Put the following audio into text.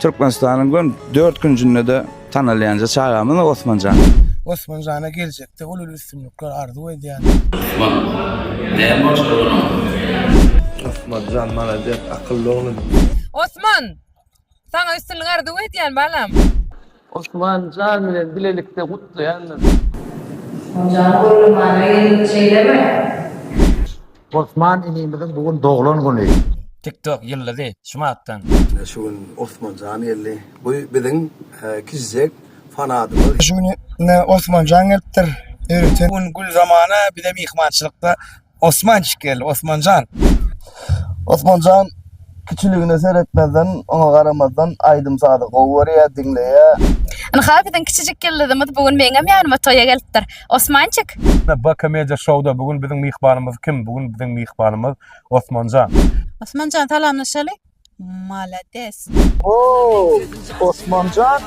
Türkmenistanyň gön dört künjünde-de tanalýanja çagamyz Osmanjan. Osmanjana geljekde uly üstünlikler arzuw edýän. Osman, näme boljak onuň? Osmanjan malades akylly oglan. Osman! Saňa üstünlik arzuw edýän balam. Osman jan bilen bilelikde gutlaýandyr. Osmanjan gürlemana geldi şeýlemi? Osman inimiziň bu gün doglan güni. Tiktok ýyldyzy şumatdan. Şu gün Osmanjan geldi. Bu biziň kiçijek fanadymyz. Şu gün ine Osmanjan gelipdir. Ýörite. Bu gün gül zamana bize myhmançylykda Osmançyk geldi, Osmanjan. Osmanjan kiçiligine seretmezden, oňa garamazdan aýdym-sazy gowy görýär, diňleýär. Ynha biziň kiçijik ýyldyzymyz bu gün meňem ýanyma toýa gelipdir. Osmançyk. BK Media Show-da bu gün biziň myhmanymyz kim? Bu gün biziň myhmanymyz Osmanjan. Osmanjan salamlaşaly. Malades. Ooo Osmanjan.